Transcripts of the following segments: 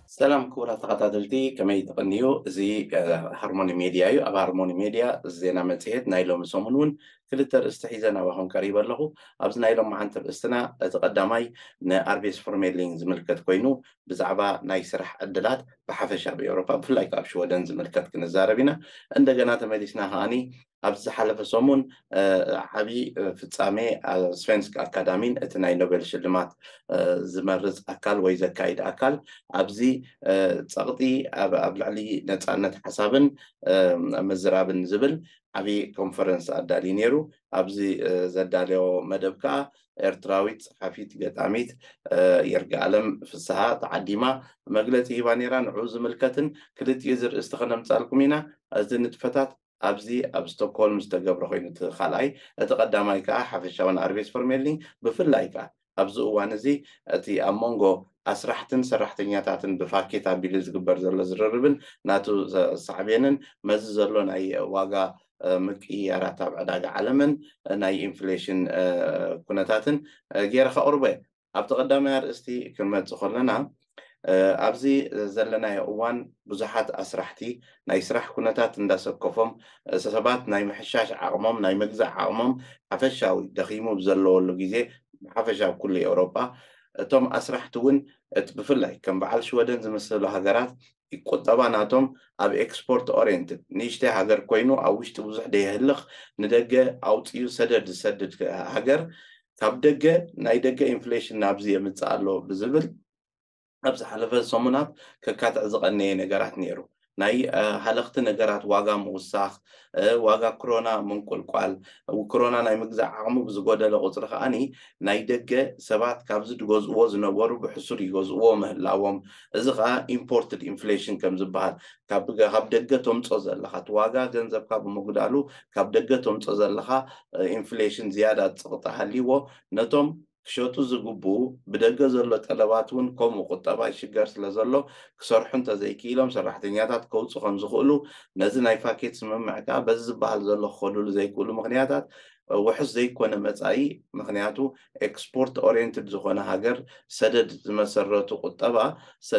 ሰላም ክቡራት ተኸታተልቲ፣ ከመይ ትቕንዩ? እዚ ሃርሞኒ ሜድያ እዩ። ኣብ ሃርሞኒ ሜድያ ዜና መጽሔት ናይ ሎሚ ሰሙን እውን ክልተ ርእስቲ ሒዘ ናባኹም ቀሪበ ኣለኹ። ኣብዚ ናይ ሎማዓንቲ ርእስትና እቲ ቀዳማይ ንኣርቤስ ፎርሜሊንግ ዝምልከት ኮይኑ፣ ብዛዕባ ናይ ስራሕ ዕድላት ብሓፈሻ ኣብ ኤውሮፓ፣ ብፍላይ ኣብ ሽወደን ዝምልከት ክንዛረብ ኢና። እንደገና ተመሊስና ከዓኒ ኣብዚ ዝሓለፈ ሰሙን ዓቢ ፍጻሜ ስቨንስክ ኣካዳሚን እቲ ናይ ኖቤል ሽልማት ዝመርጽ ኣካል ወይ ዘካይድ ኣካል ኣብዚ ጸቕጢ ኣብ ልዕሊ ነጻነት ሓሳብን ምዝራብን ዝብል ዓቢ ኮንፈረንስ ኣዳልዩ ነይሩ። ኣብዚ ዘዳለዮ መደብ ከኣ ኤርትራዊት ጸሓፊት ገጣሚት ይርጋኣለም ፍስሃ ተዓዲማ መግለጺ ሂባ ነይራ። ንዕኡ ዝምልከትን ክልቲኡ ዝርእስቲ ከነምጻልኩም ኢና። እዚ ንጥፈታት ኣብዚ ኣብ ስቶክሆልም ዝተገብረ ኮይኑ እቲ ካልኣይ፣ እቲ ቀዳማይ ከኣ ሓፈሻዊ ንኣርቤስ ፎርሜሊንግ ብፍላይ ከኣ ኣብዚ እዋን እዚ እቲ ኣብ መንጎ ኣስራሕትን ሰራሕተኛታትን ብፋኬት ኣቢሉ ዝግበር ዘሎ ዝርርብን ናቱ ሳዕቤንን መዚ ዘሎ ናይ ዋጋ ምቅይያራት ኣብ ዕዳጋ ዓለምን ናይ ኢንፍሌሽን ኩነታትን ገይረ ከቕርቦ እየ። ኣብቲ ቀዳማይ ኣርእስቲ ክንመጽእ ከለና ኣብዚ ዘለናዮ እዋን ብዙሓት ኣስራሕቲ ናይ ስራሕ ኩነታት እንዳሰከፎም ሰባት ናይ ምሕሻሽ ዓቕሞም ናይ ምግዛእ ዓቕሞም ሓፈሻዊ ደኺሙ ብዘለወሉ ግዜ ብሓፈሻ ኣብ ኩሉ ኤውሮጳ እቶም ኣስራሕቲ እውን እቲ ብፍላይ ከም በዓል ሽወደን ዝመሰሉ ሃገራት ቁጠባ ናቶም ኣብ ኤክስፖርት ኦሪየንትድ ንእሽተይ ሃገር ኮይኑ ኣብ ውሽጢ ብዙሕ ደየህልኽ ንደገ ኣውፅዩ ሰደድ ዝሰድድ ሃገር ካብ ደገ ናይ ደገ ኢንፍሌሽን ናብዚ የምፅእ ኣሎ ብዝብል ኣብ ዝሓለፈ ሰሙናት ከካትዕ ዝቐነየ ነገራት ነይሩ። ናይ ሃለኽቲ ነገራት ዋጋ ምውሳኽ፣ ዋጋ ክሮና ምንቁልቋል፣ ክሮና ናይ ምግዛእ ዓቕሙ ብዝጎደለ ቁፅሪ ከዓኒ ናይ ደገ ሰባት ካብዚ ዝገዝእዎ ዝነበሩ ብሕሱር ይገዝእዎ ምህላዎም፣ እዚ ከዓ ኢምፖርትድ ኢንፍሌሽን ከም ዝበሃል ካብ ደገ ተምፆ ዘለኻ እቲ ዋጋ ገንዘብካ ብምጉዳሉ ካብ ደገ ተምፆ ዘለኻ ኢንፍሌሽን ዝያዳ ፅቕጢ ሃልይዎ ነቶም ክሸጡ ዝግብኡ ብደገ ዘሎ ጠለባት እውን ከምኡ ቁጠባ ይሽገር ስለ ዘሎ ክሰርሑ እንተዘይክኢሎም ሰራሕተኛታት ከውፁ ከም ዝኽእሉ ነዚ ናይ ፋኬት ስምምዕ ከዓ በዚ ዝበሃል ዘሎ ክኸዱሉ ዘይክእሉ ምክንያታት ውሑስ ዘይኮነ መፃኢ ምክንያቱ ኤክስፖርት ኦሪየንትድ ዝኾነ ሃገር ሰደድ ዝመሰረቱ ቁጠባ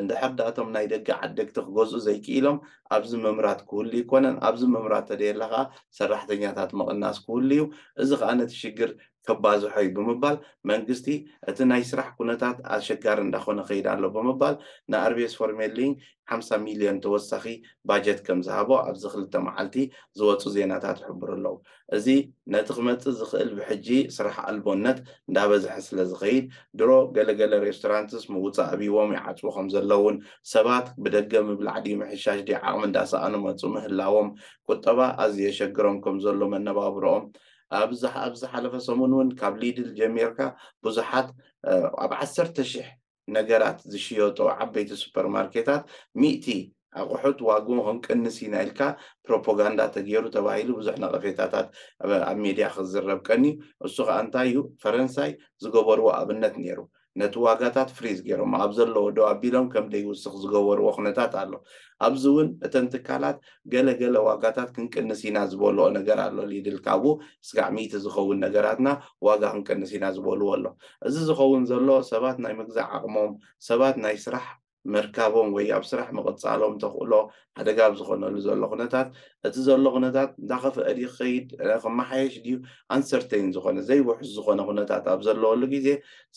እንድሕር ዳቶም ናይ ደገ ዓደግቲ ክገዝኡ ዘይክኢሎም ኣብዚ ምምራት ክህሉ ይኮነን ኣብዚ ምምራት ተደየለ ከዓ ሰራሕተኛታት ምቕናስ ክህሉ እዩ እዚ ከዓ ነቲ ሽግር ከባዝሖ እዩ ብምባል መንግስቲ እቲ ናይ ስራሕ ኩነታት ኣሸጋሪ እንዳኾነ ከይድ ኣሎ ብምባል ንኣርቤስ ፎርሜሊንግ ሓምሳ ሚልዮን ተወሳኺ ባጀት ከም ዝሃቦ ኣብዚ ክልተ መዓልቲ ዝወፁ ዜናታት ይሕብሩ ኣለዉ። እዚ ነቲ ክመፅእ ዝኽእል ብሕጂ ስራሕ ኣልቦነት እንዳበዝሐ ስለ ዝኸይድ ድሮ ገለገለ ሬስቶራንትስ ምውፃእ ኣብይዎም ይዓፅዉ ከም ዘለውን ሰባት ብደገ ምብላዕ ድዩ ምሕሻሽ ድዩ ዓቕሚ እንዳሰኣኑ መፁ ምህላዎም ቁጠባ ኣዝዩ የሸግሮም ከም ዘሎ መነባብሮኦም ኣብዚ ዝሓለፈ ሰሙን እውን ካብ ሊድል ጀሚርካ ብዙሓት ኣብ ዓሰርተ ሽሕ ነገራት ዝሽየጡ ዓበይቲ ሱፐርማርኬታት ሚእቲ ኣቑሑት ዋግኡ ክንቅንስ ኢና ኢልካ ፕሮፓጋንዳ ተገይሩ ተባሂሉ ብዙሕ ነቐፌታታት ኣብ ሚድያ ክዝረብ ቀንዩ። እሱ ከዓ እንታይ እዩ ፈረንሳይ ዝገበርዎ ኣብነት ነይሩ። ነቲ ዋጋታት ፍሪዝ ገይሮም ኣብ ዘለዎ ደው ኣቢሎም ከም ደይውስኽ ዝገበርዎ ኩነታት ኣሎ። ኣብዚ እውን እተን ትካላት ገለ ገለ ዋጋታት ክንቅንስ ኢና ዝበልኦ ነገር ኣሎ ሊድል ካብኡ ስጋዕ ሚእቲ ዝኸውን ነገራትና ዋጋ ክንቅንስ ኢና ዝበልዎ ኣሎ። እዚ ዝኸውን ዘሎ ሰባት ናይ ምግዛእ ዓቕሞም ሰባት ናይ ስራሕ ምርካቦም ወይ ኣብ ስራሕ ምቕፃሎም ተኽእሎ ሓደጋ ኣብ ዝኾነሉ ዘሎ ኩነታት እቲ ዘሎ ኩነታት እንዳኸፍአ ድዩ ክኸይድ ክመሓየሽ ድዩ ኣንሰርተይን ዝኾነ ዘይውሑስ ዝኾነ ኩነታት ኣብ ዘለወሉ ግዜ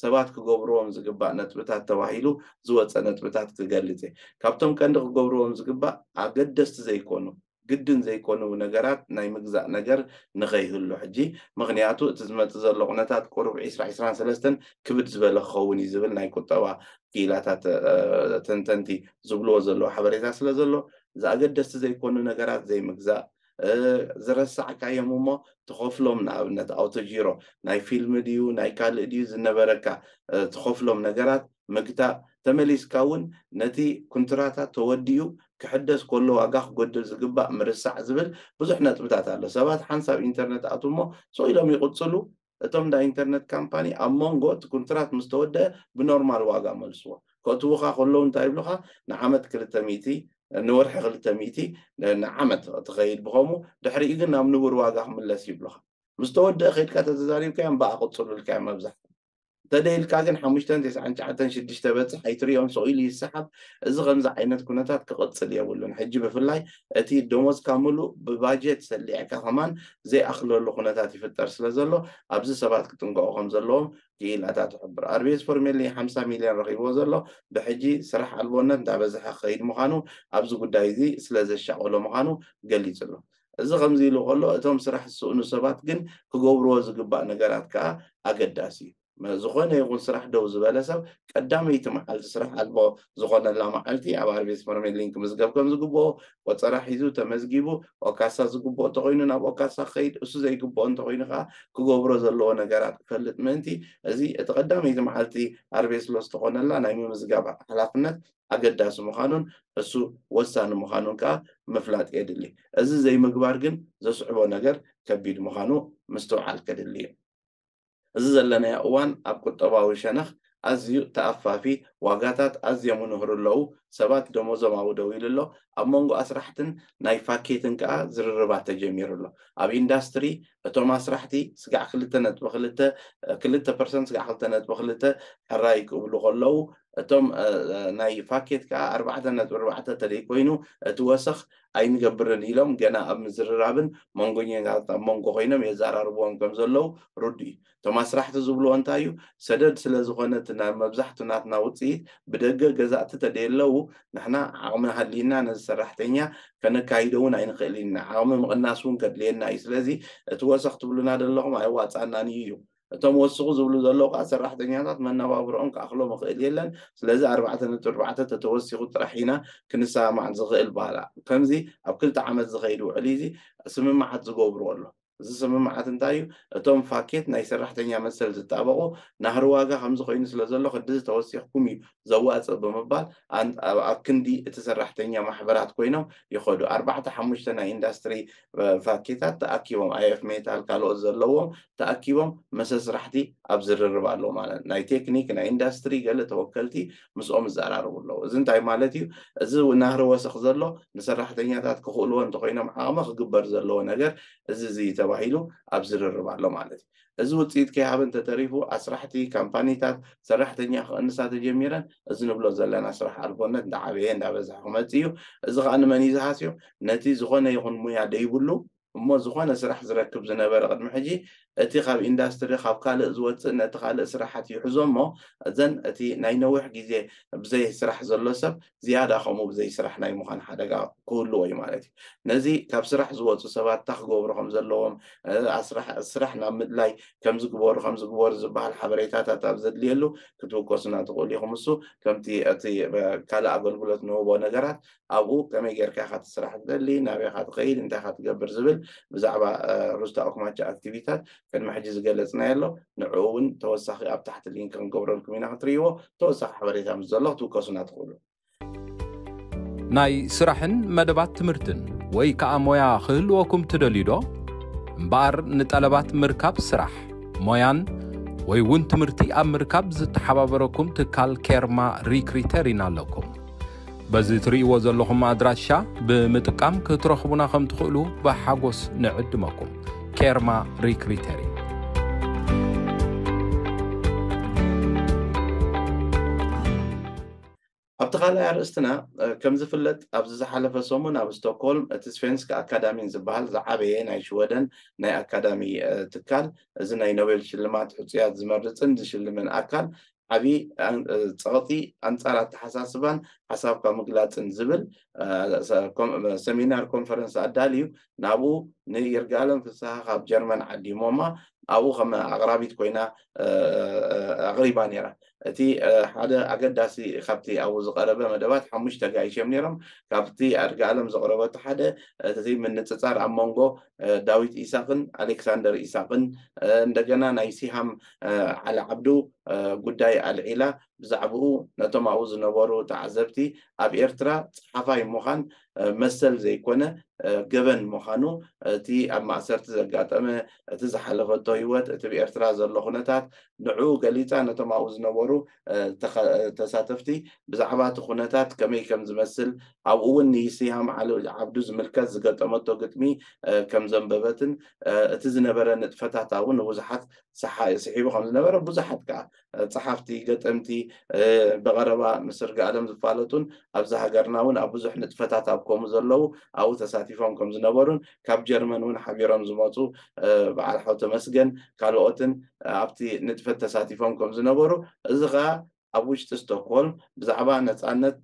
ሰባት ክገብርዎም ዝግባእ ነጥብታት ተባሂሉ ዝወፀ ነጥብታት ክገልፅ እየ። ካብቶም ቀንዲ ክገብርዎም ዝግባእ ኣገደስቲ ዘይኮኑ ግድን ዘይኮኑ ነገራት ናይ ምግዛእ ነገር ንኸይህሉ ሕጂ ምኽንያቱ እቲ ዝመፅእ ዘሎ ኩነታት ቁሩብ ዒስራ ዒስራን ሰለስተን ክብድ ዝበለ ክኸውን እዩ ዝብል ናይ ቁጠባ ክኢላታት ተንተንቲ ዝብልዎ ዘለዉ ሓበሬታ ስለ ዘሎ እዚ ኣገደስቲ ዘይኮኑ ነገራት ዘይምግዛእ ዝረሳዕካዮም እሞ ትኸፍሎም ንኣብነት ኣውቶጂሮ ናይ ፊልሚ ድዩ ናይ ካልእ ድዩ ዝነበረካ ትኸፍሎም ነገራት ምግታእ ተመሊስካ እውን ነቲ ኩንትራታት ተወዲኡ ክሕደስ ከሎ ዋጋ ክጎድል ዝግባእ ምርሳዕ ዝብል ብዙሕ ነጥብታት ኣሎ። ሰባት ሓንሳብ ኢንተርነት ኣትዉ እሞ ስቕ ኢሎም ይቕፅሉ። እቶም እንዳ ኢንተርነት ካምፓኒ ኣብ መንጎ እቲ ኩንትራት ምስ ተወደአ ብኖርማል ዋጋ መልስዎ። ከእትዉኻ ከለዉ እንታይ ይብሉኻ? ንዓመት ክልተ ሚእቲ ንወርሒ ክልተ ሚእቲ ንዓመት ትኸይድ ብኸምኡ ድሕሪኡ ግን ናብ ንቡር ዋጋ ክምለስ ይብሉኻ። ምስ ተወደአ ከይድካ ተተዛሪብካዮም ብኣ ቅፅሉልካዮም መብዛሕትኡ ተደይልካ ግን ሓሙሽተን ተስዓን ትሽዓተን ሽዱሽተ በፅሕ ኣይትሪኦም፣ ስቕ ኢሉ ይሰሓብ። እዚ ከምዚ ዓይነት ኩነታት ክቕፅል የብሉን። ሕጂ ብፍላይ እቲ ደሞዝካ ሙሉእ ብባጀት ሰሊዕካ ከማን ዘይኣኽለሉ ኩነታት ይፍጠር ስለ ዘሎ ኣብዚ ሰባት ክጥንቀቑ ከም ዘለዎም ክኢላታት ይሕብር። ኣርቤስ ፎርሜሊ ሓምሳ ሚልዮን ረኺብዎ ዘሎ ብሕጂ ስራሕ ኣልቦነት እንዳበዝሐ ክኸይድ ምዃኑ ኣብዚ ጉዳይ እዚ ስለ ዘሻቐሎ ምዃኑ ገሊጹ ኣሎ። እዚ ከምዚ ኢሉ ከሎ እቶም ስራሕ ዝስእኑ ሰባት ግን ክገብርዎ ዝግባእ ነገራት ከኣ ኣገዳሲ እዩ። ዝኾነ ይኹን ስራሕ ደው ዝበለ ሰብ ቀዳመይቲ መዓልቲ ስራሕ ኣልቦ ዝኾነላ መዓልቲ ኣብ ኣርቤስ ፎርሜሊን ክምዝገብ ከም ዝግብኦ ቆፀራ ሒዙ ተመዝጊቡ ኦካሳ ዝግብኦ እንተኮይኑ ናብ ኦካሳ ክኸይድ፣ እሱ ዘይግብኦ እንተኮይኑ ከዓ ክገብሮ ዘለዎ ነገራት ክፈልጥ ምእንቲ እዚ እቲ ቀዳመይቲ መዓልቲ ኣርቤስ ሎ ዝተኾነላ ናይ ምምዝጋብ ሓላፍነት ኣገዳሲ ምዃኑን እሱ ወሳኒ ምዃኑን ከዓ ምፍላጥ የድሊ። እዚ ዘይምግባር ግን ዘስዕቦ ነገር ከቢድ ምዃኑ ምስትውዓል ከድሊ እዩ። እዚ ዘለናዮ እዋን ኣብ ቁጠባዊ ሸነኽ ኣዝዩ ተኣፋፊ፣ ዋጋታት ኣዝዮም ንህሩ ኣለዉ፣ ሰባት ደሞዞም ኣብኡ ደው ኢሉ ኣሎ። ኣብ መንጎ ኣስራሕትን ናይ ፋኬትን ከኣ ዝርርባት ተጀሚሩ ኣሎ። ኣብ ኢንዳስትሪ እቶም ኣስራሕቲ ስጋዕ ክልተ ነጥቢ ክልተ ክልተ ፐርሰንት ስጋዕ ክልተ ነጥቢ ክልተ ሕራይ ክብሉ ከለዉ እቶም ናይ ፋኬት ከኣ ኣርባዕተ ነጥቢ ኣርባዕተ ተደይ ኮይኑ እቲ ወሰኽ ኣይንገብርን ኢሎም ገና ኣብ ምዝርራብን መንጎኛታት ኣብ መንጎ ኮይኖም የዘራርብዎም ከም ዘለዉ ርዱ እዩ። እቶም ኣስራሕቲ ዝብልዎ እንታይ እዩ? ሰደድ ስለ ዝኾነ እቲ ናይ መብዛሕቱ ናትና ውፅኢት ብደገ ገዛእቲ ተደየለዉ ንሕና ዓቕሚ ሃልይና ነዚ ሰራሕተኛ ከነካይዶ እውን ኣይንኽእል ኢና። ዓቕሚ ምቕናስ እውን ከድልየና እዩ። ስለዚ እቲ ወሰኽ ትብሉና ዘለኹም ኣይዋፃናን እዩ። እቶም ወስኹ ዝብሉ ዘለዉ ከዓ ሰራሕተኛታት መነባብሮኦም ክኣኽሎም ይኽእል የለን። ስለዚ ኣርባዕተ ነጥቢ ኣርባዕተ ተተወሲኹ ጥራሕ ኢና ክንሰማማዕ ዝኽእል በሃላ። ከምዚ ኣብ ክልተ ዓመት ዝኸይድ ውዕል እዚ ስምምዓት ዝገብሩ ኣሎ። እዚ ስምምዓት እንታይ እዩ? እቶም ፋኬት ናይ ሰራሕተኛ መሰል ዝጣበቑ ናህሪ ዋጋ ከምዚ ኮይኑ ስለ ዘሎ ክድዚ ተወሲኽኩም እዩ ዘዋፅእ ብምባል ኣብ ክንዲ እቲ ሰራሕተኛ ማሕበራት ኮይኖም ይኸዱ። ኣርባዕተ ሓሙሽተ ናይ ኢንዳስትሪ ፋኬታት ተኣኪቦም ኣይኤፍ ሜታል ካልኦት ዘለዎም ተኣኪቦም መሰ ስራሕቲ ኣብ ዝርርብ ኣለዉ ማለት ናይ ቴክኒክ ናይ ኢንዳስትሪ ገለ ተወከልቲ ምስኦም ይዘራረቡ ኣለዉ። እዚ እንታይ ማለት እዩ? እዚ ናህሪ ወሰኽ ዘሎ ንሰራሕተኛታት ክኽእልዎ እንተኮይኖም ዓቕሚ ክግበር ዘለዎ ነገር እዚ እዚ ተባሂሉ ኣብ ዝርርብ ኣሎ ማለት እዩ። እዚ ውፅኢት ከይሃበ እንተተሪፉ ኣስራሕቲ ካምፓኒታት ሰራሕተኛ ክቕንሳ ተጀሚረን እዚ ንብሎ ዘለና ስራሕ ኣልቦነት እንዳዓበየ እንዳበዝሐ ክመፅእ እዩ። እዚ ከዓ ንመን እዩ ዝሃስዮ? ነቲ ዝኾነ ይኹን ሙያ ደይብሉ እሞ ዝኾነ ስራሕ ዝረክብ ዝነበረ ቅድሚ ሕጂ እቲ ካብ ኢንዳስትሪ ካብ ካልእ ዝወፅእ ነቲ ካልእ ስራሓት ይሕዞ እሞ እዘን እቲ ናይ ነዊሕ ግዜ ብዘይ ስራሕ ዘሎ ሰብ ዝያዳ ከምኡ ብዘይ ስራሕ ናይ ምዃን ሓደጋ ክህልዎ እዩ ማለት እዩ። ነዚ ካብ ስራሕ ዝወፁ ሰባት እንታይ ክገብሩ ከም ዘለዎም ስራሕ ናብ ምድላይ ከምዚ ግበሩ ከምዚ ግበሩ ዝበሃል ሓበሬታታት ኣብ ዘድልየሉ ክትውከሱና ትኽእሉ ኢኹም። እሱ ከምቲ እቲ ካልእ ኣገልግሎት ንህቦ ነገራት ኣብኡ ከመይ ጌርካ ኢኻ እቲ ስራሕ ትደሊ፣ ናበይ ኢኻ ትኸይድ፣ እንታይ ኢኻ ትገብር ዝብል ብዛዕባ ሩስታ ኦክማቻ ኣክቲቪታት ቅድሚ ሕጂ ዝገለጽናዮ ኣሎ። ንዕኡ እውን ተወሳኺ ኣብ ታሕቲ ሊንክ ክንገብረልኩም ኢና ክትርእይዎ። ተወሳኺ ሓበሬታ ምስ ዘሎ ክትውከሱና ትኽእሉ። ናይ ስራሕን መደባት ትምህርትን ወይ ከኣ ሞያ ክህልወኩም ትደልዩ ዶ? እምበኣር ንጠለባት ምርካብ ስራሕ፣ ሞያን ወይ እውን ትምህርቲ ኣብ ምርካብ ዝተሓባበረኩም ትካል ኬርማ ሪክሪተሪን ኣለኩም። በዚ ትርእይዎ ዘለኹም ኣድራሻ ብምጥቃም ክትረኽቡና ከም ትኽእሉ ብሓጎስ ንዕድመኩም። ኬርማ ሪክሪተሪን። ኣብቲ ካልኣይ ኣርእስትና ከም ዝፍለጥ ኣብዚ ዝሓለፈ ሰሙን ኣብ ስቶክሆልም እቲ ስፌንስካ ኣካዳሚን ዝበሃል ዝዓበየ ናይ ሽወደን ናይ ኣካዳሚ ትካል እዚ ናይ ኖቤል ሽልማት ሕፁያት ዝመርፅን ዝሽልምን ኣካል ዓብዪ ፀቕጢ ኣንፃር ኣተሓሳስባን ሓሳብካ ምግላፅን ዝብል ሰሚናር ኮንፈረንስ ኣዳልዩ ናብኡ ንይርጋለም ፍስሃ ካብ ጀርመን ዓዲሞማ ኣብኡ ከም ኣቕራቢት ኮይና ኣቕሪባ ነይራ። እቲ ሓደ ኣገዳሲ ካብቲ ኣብኡ ዝቐረበ መደባት ሓሙሽተ ጋይሽ እዮም ነይሮም። ካብቲ ኣድጋኣለም ዘቕረበቱ ሓደ እቲ ምንፅፃር ኣብ መንጎ ዳዊት ኢሳቅን ኣሌክሳንደር ኢሳቅን እንደገና ናይ ሲሃም ዓሊ ዓብዱ ጉዳይ ኣልዒላ ብዛዕባኡ ነቶም ኣብኡ ዝነበሩ ተዓዘብቲ ኣብ ኤርትራ ፀሓፋይ ምዃን መሰል ዘይኮነ ገበን ምዃኑ እቲ ኣብ ማእሰርቲ ዘጋጠመ እቲ ዝሓለፈቶ ህይወት እቲ ብኤርትራ ዘሎ ኩነታት ንዕኡ ገሊፃ ነቶም ኣብኡ ዝነበሩ ተሳተፍቲ ብዛዕባ እቲ ኩነታት ከመይ ከም ዝመስል፣ ኣብኡ እውን ንይስያም ዓብዱ ዝምልከት ዝገጠመቶ ግጥሚ ከም ዘንበበትን እቲ ዝነበረ ንጥፈታት እውን ንብዙሓት ስሒቡ ከም ዝነበረ፣ ብዙሓት ከዓ ጸሓፍቲ፣ ገጠምቲ፣ ብቐረባ ምስ ርግኣለም ዝፋለጡን ኣብዚ ሃገርና እውን ኣብ ብዙሕ ንጥፈታት ኣብ ከምኡ ዘለዉ ኣብኡ ተሳቲፎም ከም ዝነበሩን ካብ ጀርመን እውን ሓቢሮም ዝመፁ በዓል ሓው ተመስገን ካልኦትን ኣብቲ ንጥፈት ተሳቲፎም ከም ዝነበሩ፣ እዚ ከዓ ኣብ ውሽጢ ስቶክሆልም ብዛዕባ ነፃነት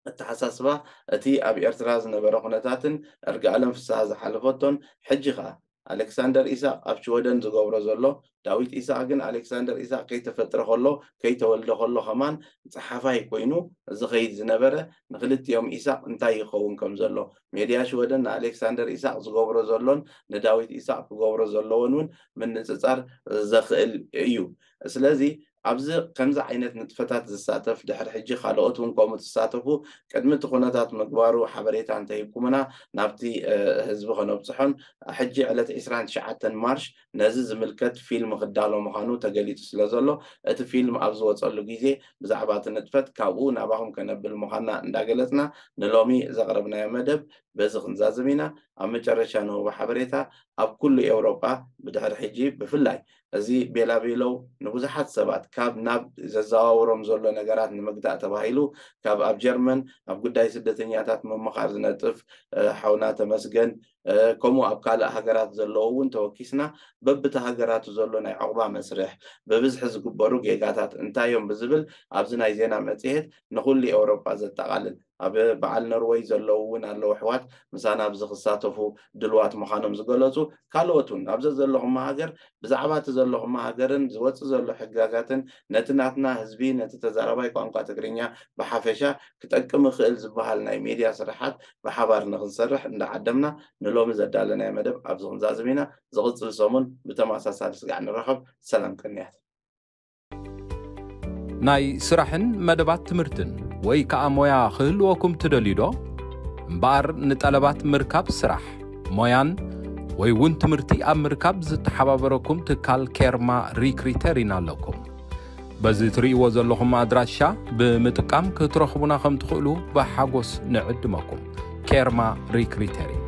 ኣተሓሳስባ እቲ ኣብ ኤርትራ ዝነበረ ኩነታትን እርግኣለም ፍስሃ ዝሓለፈቶን፣ ሕጂ ከዓ ኣሌክሳንደር ኢሳቅ ኣብ ሽወደን ዝገብሮ ዘሎ፣ ዳዊት ኢሳቅ ግን ኣሌክሳንደር ኢሳቅ ከይተፈጥረ ከሎ፣ ከይተወልደ ከሎ ከማን ጸሓፋይ ኮይኑ ዝኸይድ ዝነበረ፣ ንክልቲኦም ኢሳቅ እንታይ ይኸውን ከም ዘሎ፣ ሜድያ ሽወደን ንኣሌክሳንደር ኢሳቅ ዝገብሮ ዘሎን ንዳዊት ኢሳቅ ክገብሮ ዘለዎን እውን ምንጽጻር ዘኽእል እዩ። ስለዚ ኣብዚ ከምዚ ዓይነት ንጥፈታት ዝሳተፍ፣ ድሕሪ ሕጂ ካልኦት እውን ከምኡ ትሳተፉ፣ ቅድሚ እቲ ኩነታት ምግባሩ ሓበሬታ እንተሂብኩምና ናብቲ ህዝቢ ከነብፅሖን፣ ሕጂ ዕለት ዕስራን ትሽዓተን ማርች ነዚ ዝምልከት ፊልም ክዳሎ ምዃኑ ተገሊፁ ስለ ዘሎ፣ እቲ ፊልም ኣብ ዝወፀሉ ግዜ ብዛዕባ እቲ ንጥፈት ካብኡ ናባኹም ከነብል ምዃንና እንዳገለፅና፣ ንሎሚ ዘቕረብናዮ መደብ በዚ ክንዛዝም ኢና። ኣብ መጨረሻ ንህቦ ሓበሬታ፣ ኣብ ኩሉ ኤውሮጳ ብድሕሪ ሕጂ ብፍላይ እዚ ቤላቤሎ ንብዙሓት ሰባት ካብ ናብ ዘዘዋውሮም ዘሎ ነገራት ንምግታእ ተባሂሉ፣ ካብ ኣብ ጀርመን ኣብ ጉዳይ ስደተኛታት ምምኻር ዝነጥፍ ሓውና ተመስገን፣ ከምኡ ኣብ ካልእ ሃገራት ዘለዉ እውን ተወኪስና፣ በብቲ ሃገራቱ ዘሎ ናይ ዕቑባ መስርሕ፣ ብብዝሒ ዝግበሩ ጌጋታት እንታይ እዮም ብዝብል ኣብዚ ናይ ዜና መጽሔት ንኹሉ ኤውሮጳ ዘጠቓልል፣ ኣብ በዓል ኖርወይ ዘለዉ እውን ኣለዉ ኣሕዋት ምሳና ኣብዚ ክሳተፉ ድልዋት ምዃኖም ዝገለጹ፣ ካልኦት እውን ኣብ ዘዘለኹማ ሃገር ብዛዕባ እቲ ዘለኹማ ሃገርን ዝወጽእ ዘሎ ሕጋጋትን ነቲ ናትና ህዝቢ፣ ነቲ ተዛራባይ ቋንቋ ትግርኛ ብሓፈሻ ክጠቅም ይኽእል ዝበሃል ናይ ሜድያ ስራሓት ብሓባር ንኽንሰርሕ እንዳዓደምና ንሎሚ ዘዳለናዮ መደብ ኣብዚ ክንዛዝም ኢና። ዝቕጽል ሰሙን ብተመሳሳሊ ስጋዕ ንራኸብ። ሰላም ቅንያት። ናይ ስራሕን መደባት ትምህርትን ወይ ከኣ ሞያ ክህልወኩም ትደልዩ ዶ? እምበኣር ንጠለባት ምርካብ ስራሕ፣ ሞያን ወይ እውን ትምህርቲ ኣብ ምርካብ ዝተሓባበረኩም ትካል ኬርማ ሪክሪተር ኢና ኣለኩም። በዚ ትርእይዎ ዘለኹም ኣድራሻ ብምጥቃም ክትረኽቡና ከም ትኽእሉ ብሓጎስ ንዕድመኩም። ኬርማ ሪክሪተር እዩ።